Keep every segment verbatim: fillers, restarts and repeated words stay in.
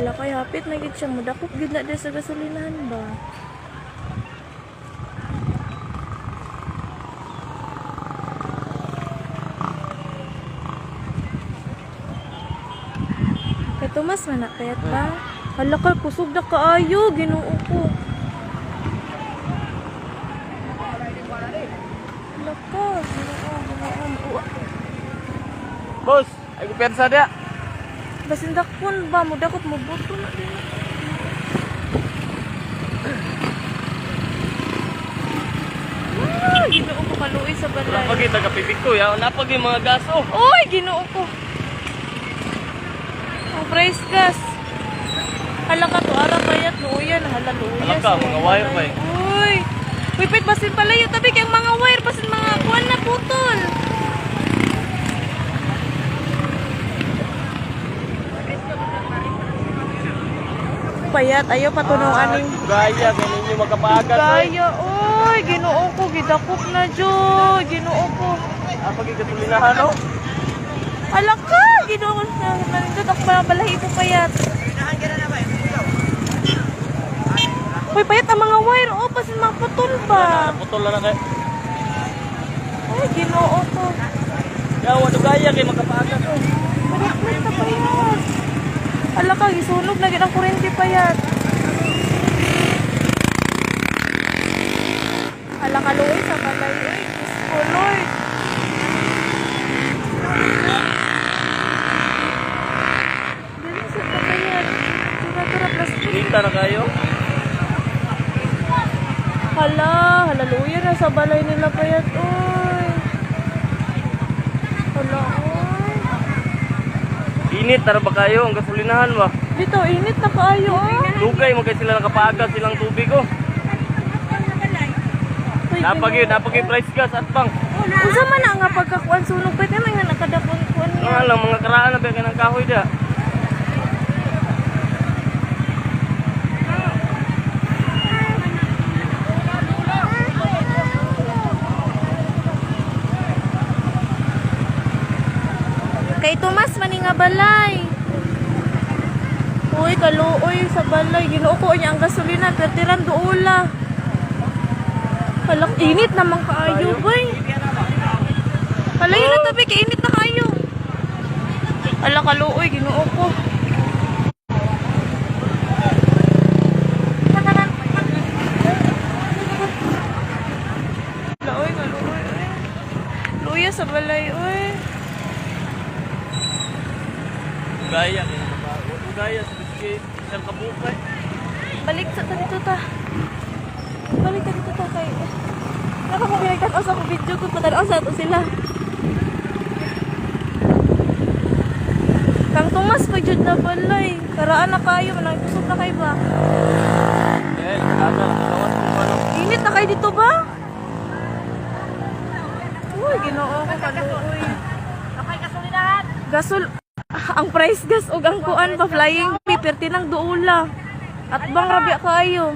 Wala kay hapit na gid siya, mudakop gid na diri sa gasolinahan ba. Kay Tomas man na, payat ba? Hala ka, kusog na kaayo, Ginoo ko. Hala ka, Ginoo, Ginoo. Boss, ay kumpiyansa diya. Basin dakpon ba, mudakop, mubuto na din. Ah, Ginoo ko, kaluoy sa balay. Wala pa kita kapipikoy, ah. Wala pa gyud mga gas, oh. Uy, Ginoo ko. Ang price gas. Hala ka to, ara, payat, luya na, hala, luya. Hala ka, sa mga wire, balay. Bay. Uy. Uy, pit, basin palayo, tabi kay mga wire, basin mga kuwan na putol. Payat, ayaw pa to nung Ah, aning gaya, ganun yung magkapagas, eh. Gaya, uy, Ginoo ko, gidakop na, Joy, Ginoo ko. Ah, pag gasolinahan, no? Ala ka, Ginoo ko, na, nalindot ako mga balahibo, payat. Uy, payat ang mga wire, oh, pasin mga putol ba? Putol na na kay Ay, Ginoo ko. Yawa, dugaya kay makapaaga ko. Paraklit na pa yan. Ala ka, gisunog na gid ang kurente pa yan. Ala ka, Lord, sa patay, eh. Diyos ko, Lord. Dali sa pagkayat. Tura-tura, plastic. Kita na kayo? Hala, halaluya na sa balay nila payat, oy. Hala, oy. Init, tara ba kayo? Ang gasolinahan ba? Dito, init na kaayo, oh. Dugay mo kay sila nakapaagas silang tubig, oh. Uy, napag yun, Ginoo. Napag yun, price gas, at bang. Unsa man na nga pagkakuan sunog, pwede man nga nakadapon kuan niya. Nga lang, mga karaan na ba ka ng kahoy da? Kay Tomas man ni nga balay. Uy, kaluoy sa balay. Ginoo ko, unya ang gasolina, pertiran duula. Hala, init naman kaayo, boy. Hala, yun na tabi, kainit na kaayo. Hala, kaluoy, Ginoo ko. Hala, oy, kaluoy, oy. Luya sa balay, oy. Gaya, kaya ba? Gaya sa biscuit. Isang kabukay. Balik sa ta dito ta. Balik ta dito ta kay. Naka mo pinagtanaw sa akong video kung patanaw sa ato sila. Kang Tomas pa jud na balay. Karaan na kayo, manang kusog na kayo ba? Eh, nagkada, nagkawas mo ba, no? Init na kayo dito ba? Uy, Ginoo ko, kaluoy. Gasol, ang price gas ug ang kuan pa, flying V, perti nang duula. At bang rabi kaayo.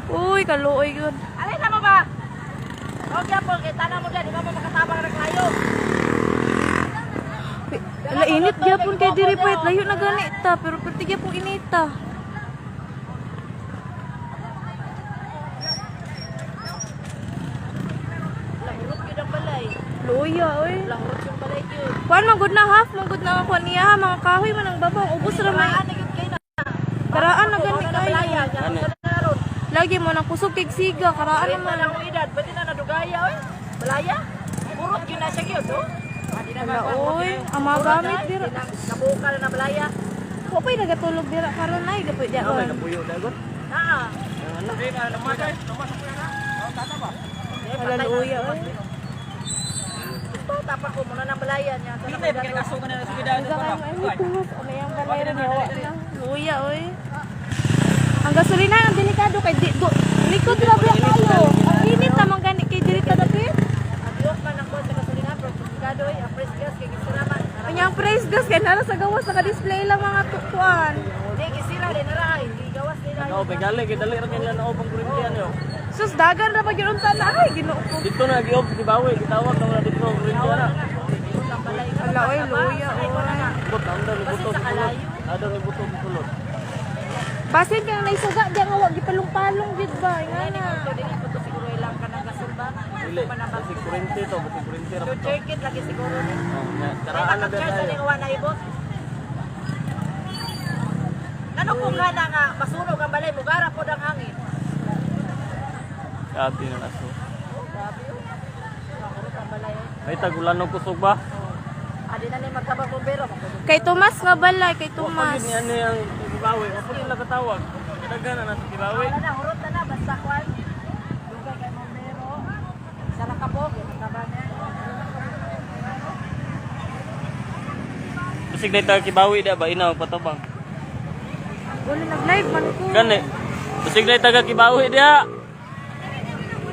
Uy, kaluoy gyud. Alay na mo ba? Okay po, kay tana mo dyan, di ba mo makatabang na kayo? Ala, init gyapon kay diri pa, layo na gani ta, pero perti gyapon inita. Lahurot gyud ang balay. Luya, oy. Lahurot yung balay gyud. Kuan man gud na, half man gud na ang kuan niya, ha, mga kahoy man ang babaw. Ubos ra may. Karaan na gyud kayo na. Karaan na gani kayo. Karaan na balaya, Ano? Karaan na ron. Lagi mo nang kusog kay siga, karaan Pwede na naman. Lang ang edad, pwede na nadugaya, oy. Balaya. Hurot gyud na siya gyud, oh. Ala, oy, ang mga gamit dira. Kabukal na balaya. Wa pa'y nagatulog dira karon ay, gapoy di Ano, may ako. Kapuyo na, gud? Naa. Ang ano? Hallelujah, oy. Bata pa ko, muna nang balayan niya. Hindi tayo, pagkakasukan na lang sa gida. Ang sakay mo, ay, may tungos. Ano yung balay na niya? Luya, oy. Ang gasolina, ang delikado kay di, do, likod ra ba kayo? Ang init naman gani kay diri ta dapit. Ang Diyos man ang kuwan sa gasolina, pero delikado, eh. Ang fresh gas, kay gisira man. Kanya ang price gas kay nara sa gawas, naka-display lang mga tu-, kuan. Hindi, gisira, di nara, hindi gawas nila. Ano, may gali, kay dali ra kay nila naob ang kuryente, ano? Sus, dagan ra ba gyud unta na? Ay, Ginoo ko. Dito na, giob, si Bawi, gitawag na wala dito, ang kuryente na. Ala, oy, luya, oy. Bot, ang dami Kasi buto, sa kalayo. Ang dami buto. Basin kay naisuga diya nga wa gipalong-palong gyud ba? Ingana. Dili po to siguro ilang kanang gasumba. Dili. Basig kurente to, basig kurente ra to. Short circuit lagi siguro ni. Oh, nya, karaan na ba tayo? Ano kung gana nga masunog ang balay, mugara po ang hangin? Grabe na aso. Oh, grabe, oh. Mahurot ang balay, oh. May tag-ulan og kusog ba? Oh. Adi na ni magtabang bombero. Kay Tomas nga balay, kay Tomas. Wa pa gid ni ano ang gibawi, wa pa gid nakatawag. Daghan na nato gibawi. Wala na, hurot na na, basta kwan. Dugay kay bombero. Sa nakabog, yung nagkabana. Basig na taga Kibawi diya ba? Inaw, patabang. Wala, nag-live man ko. Gani. Basig na taga Kibawi diya.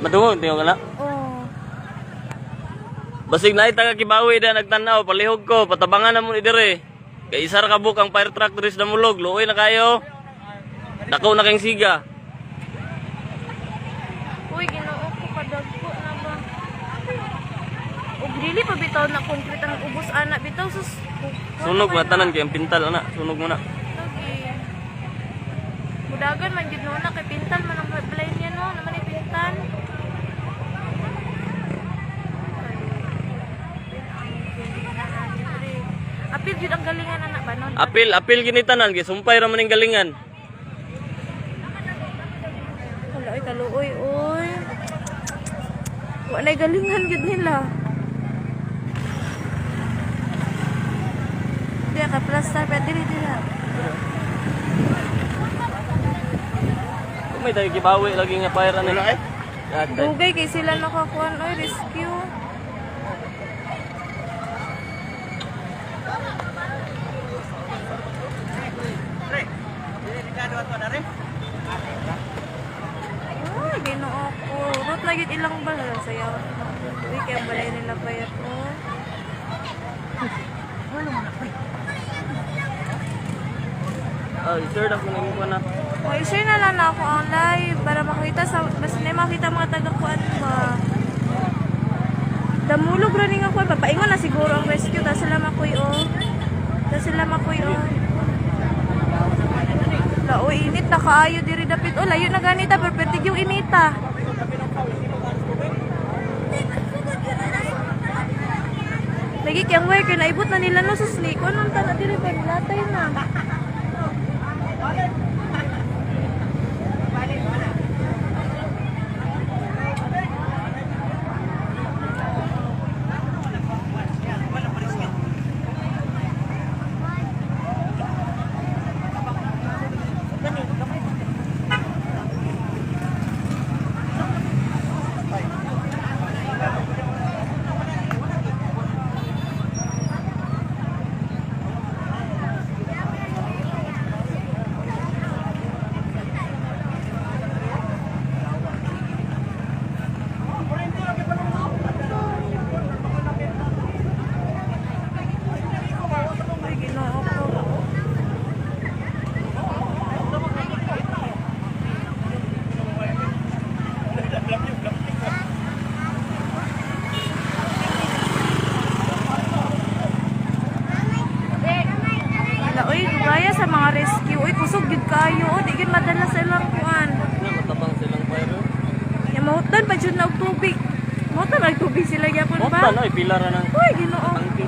Madungog, tingog ka na? Oo. Basig na taga Kibawi diya, nagtanaw, palihog ko, patabangan na mo ni dire. Kay isa ra ka buok ang fire truck diri sa Damulog. Luoy na kayo. Dako na kayong siga. Uy, Ginoo ko, kadagko na ba? Ug dili pa bitaw na concrete ang ubos ana bitaw, sus. Sunog na tanan kay ang pintal ana. Sunog mo na. Lagi. Mudagan man gyud no na kay pintal man ang balay niya, no? Naman ay pintal. Apil gyud ang galingan ana ba, no? Apil, apil gini tanan kay sumpay ra man ang galingan. Wala, oy, kaluoy, oy. Wa na'y galingan gyud nila. Diya ka plastar, pero dili, dili. Kung may tayo gibawi lagi nga fire, ano? Wala, eh. Dugay kay sila nakakuan, oy, rescue. Ah, Ginoo ko. Hurot na gyud ilang balay. Sayaw. Uy, kaya balay nila pa yan, oh. Oh, i-share na ko na yung kuwan na. Oh, i-share na lang na ako ang live para makita sa, mas na makita mga taga-kuan ba. Damulog ra ni nga kuwan. Papaingon na siguro ang rescue. Ta sila makuy, oh. Ta sila makuy, oh. La, oh, init na kaayo diri dapit. Oh, layo na ganita. Pero pertig yung inita. Lagi kay ang wire kay naibot na nila, no, sus, ni kuan man ta na diri ba, latay na. Ay, Ginoo ko. Wala, uy, dugaya sa mga rescue. Uy, kusog gyud kaayo. Oh, di gyud madala sa ilang kuan. Wala, matabang sa ilang fire, oh. Ya, mahutdan pa jud na og tubig. Mahutdan na og tubig sila gyapon ba? Mahutdan, oy, pila ra nang Uy, Ginoo. Tangke.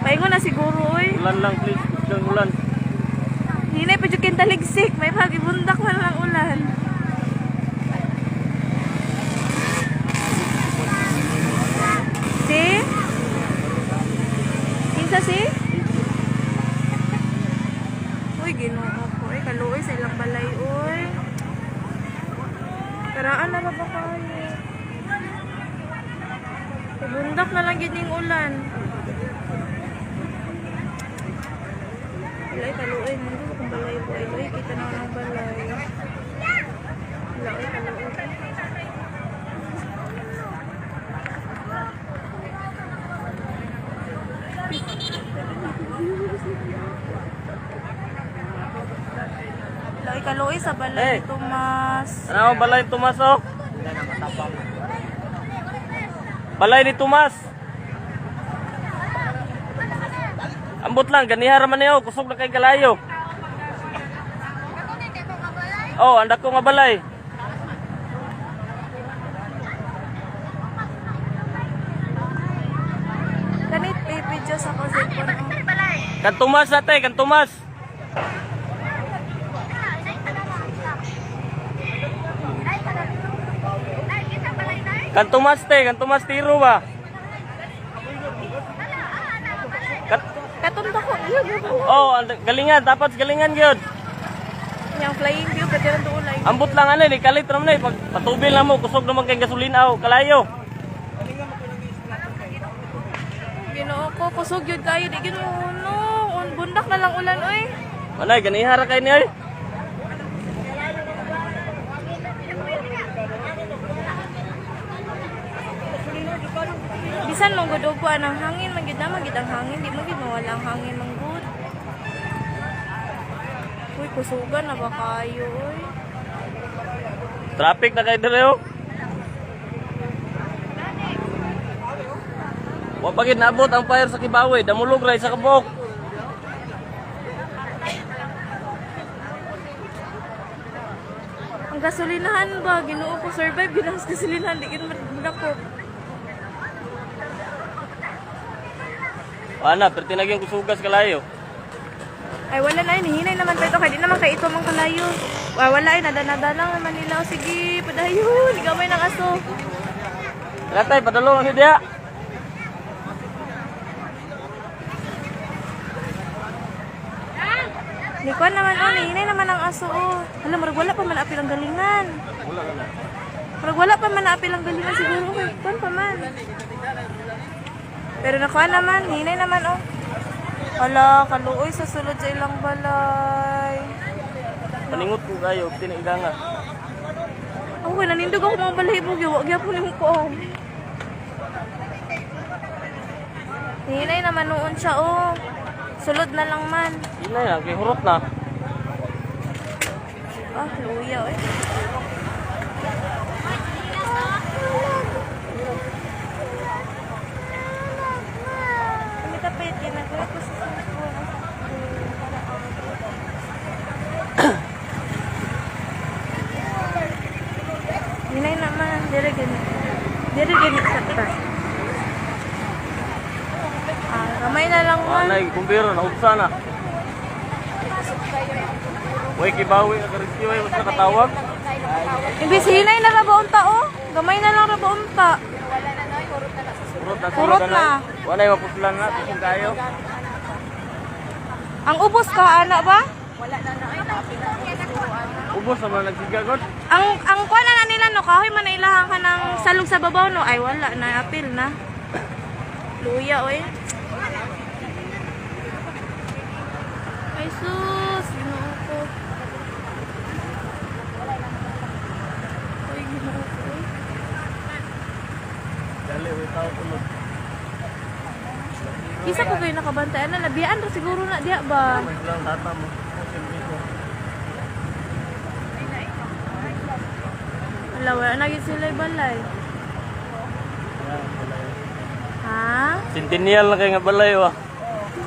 Paingon na siguro, uy. Ulan lang, please. Huwag kang ulan. Hinay pa jud kay taligsik. May pag-ibundak na lang ulan. Si? Kinsa si? Uy, Ginoo ko. Uy, kaluoy sa ilang balay, uy. Karaan na ra ba kayo? Ibundak na lang gid ning ulan. Wala, ay, kaluoy. Nandun akong balay ko. Ay, ay, kita na ng balay. Wala, ay, kaluoy. Lagi kaluoy sa balay ni Tomas. Ano ang balay ni Tomas, oh? Balay ni Tomas. Ambot lang, ganiha ra man niyo, kusog na kay kalayo. Oh, ang dako nga balay. Kanit, baby, Diyos, ako cellphone, oh. Kan Tomas na, te, kan Tomas. Kan Tomas, te, kan Tomas Tiro ba? Kat- Katong dako, yun, yun, yun. Oh, ang galingan, dapat sa galingan gyud. Yang flying view, pati lang doon, ay. Ambot lang, ano, ni kalit ra man, eh. Pag patubil na mo, kusog naman kay gasolina, oh, kalayo. Ginoo ko, kusog yun kayo, di yun, oh, no. Un-, bundak na lang ulan, oy. Manay, ganiha ra kay ni, oy. Bisan man gud og kuan ang hangin, man gid na, man gid ang hangin, di man gid mawala ang hangin man gud. Uy, kusugan na ba kayo, uy? Traffic na kayo dire, oh. Wa pa gid naabot ang fire sa Kibawe, damulog ra isa ka buok. Ang gasolinahan ba? Ginoo ko, survive gid ang gasolinahan, di gid madakop. Ana, perti na gyud kusugas kalayo. Ay, wala na, hinay naman pa ito, kay di naman kay ito mang kalayo. Wa-, wala ay, nada-nada lang naman nila. O, sige, padayon, gamay ng aso. Latay, padulong lang siya diha. Ni kuan naman, oh, ni hinay naman ang aso, oh. Hala, murag wala pa man apil ang galingan. Murag wala pa man apil ang galingan siguro, oh. Kuan pa man. Pero nakuha naman, hinay naman, oh. Hala, kaluoy sa sulod sa ilang balay. Paningot ko kayo, tiniganga. Ako, kay nanindog ako mga balahibo, wa gyapon yung kuan. Hinay naman noon siya, oh. Sulod na lang man. Hinay lang, kay hurot na. Ah, luya, eh. Kami tapit, yan, nagwala ko sa cellphone. Hinay naman, diri gani. Diri gani sa ta. Ah, gamay na lang man. Anay, kumbiro, naubsa na. Way Kibawe, nag-rescue, way, mas nakatawag. Imbis hinay na ra ba unta, oh? Gamay na lang ra ba unta? Hurot na, Hurot na. Wala yung mapuslan na, kusog kayo. Ang ubos ka, ana ba? Wala na na, ay, naapil na po. Ubos naman nagsiga, God. Ang, ang kuan na nila, no, kahoy man na ilahan ka ng salog sa babaw, no? Ay, wala, naapil na. Luya, oy. Ay, sus, Ginoo ko. Ay, Ginoo ko. Dali, wait, tao, tulog. Kisa ko kayo nakabantay. Ano, nabiyaan ra siguro na diya ba? May lang tata mo. Wala, wala na gid sila balay. Ha? Centennial na kayo nga balay, wa?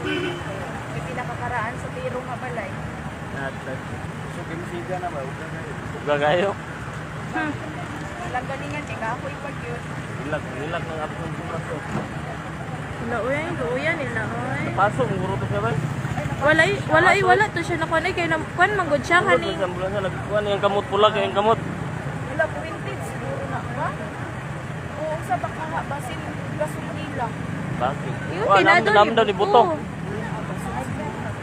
May pinakakaraan sa Tiro nga balay. Sus, kinisiga na ba? Huwag na kayo. Huwag na kayo. Hmm. Walang galingan, kay kahoy pa gyud. Hilak, hilak ng absong bukas to. Wala, uy, luya nila, uy. Paso, ang guro to siya, bay. Walay, walay, Paso. Wala to siya nakuha na, kaya na, kuwan, manggod siya, Guro kani. To siya, ambulansya, nagkuha na yung kamot, pula kaya yung kamot. Wala, kurinti, siguro na, ba? Oo, sa baka nga, basin, gasolina. Bakit? Yung Wa, nam-, pinadol nam ni daw ni Buto. Buto.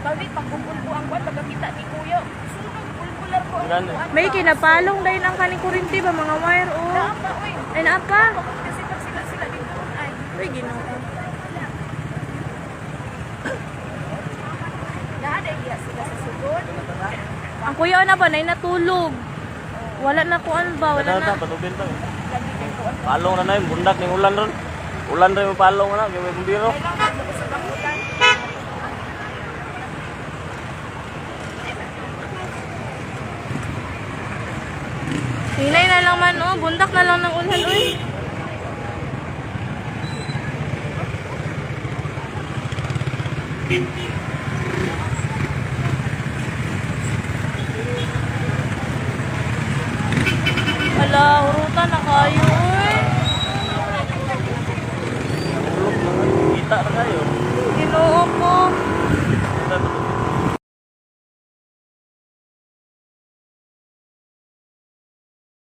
Kami, pagkupulbo ang kwan, pagkakita ni Kuya, sunog, bulbular ko ang Gani. Kwan. May kinapalong dahil ang kaning kurinti ba, mga wire, oh. Naapa, uy. Ay, naapa. Kasi pag sila, sila dito, ay. Uy, Ginoo. Naaday diya sila sa sugod. Ang kuya na ba, nay natulog. Wala na kuan ba? Wala Wala na. Na, patubin lang. Palong na na yun. Bundak ning ulan ron. Ulan rin yung palong na. Kaya may bumbiro. Hinay na lang man, oh. Bundak na lang ng ulan, uy.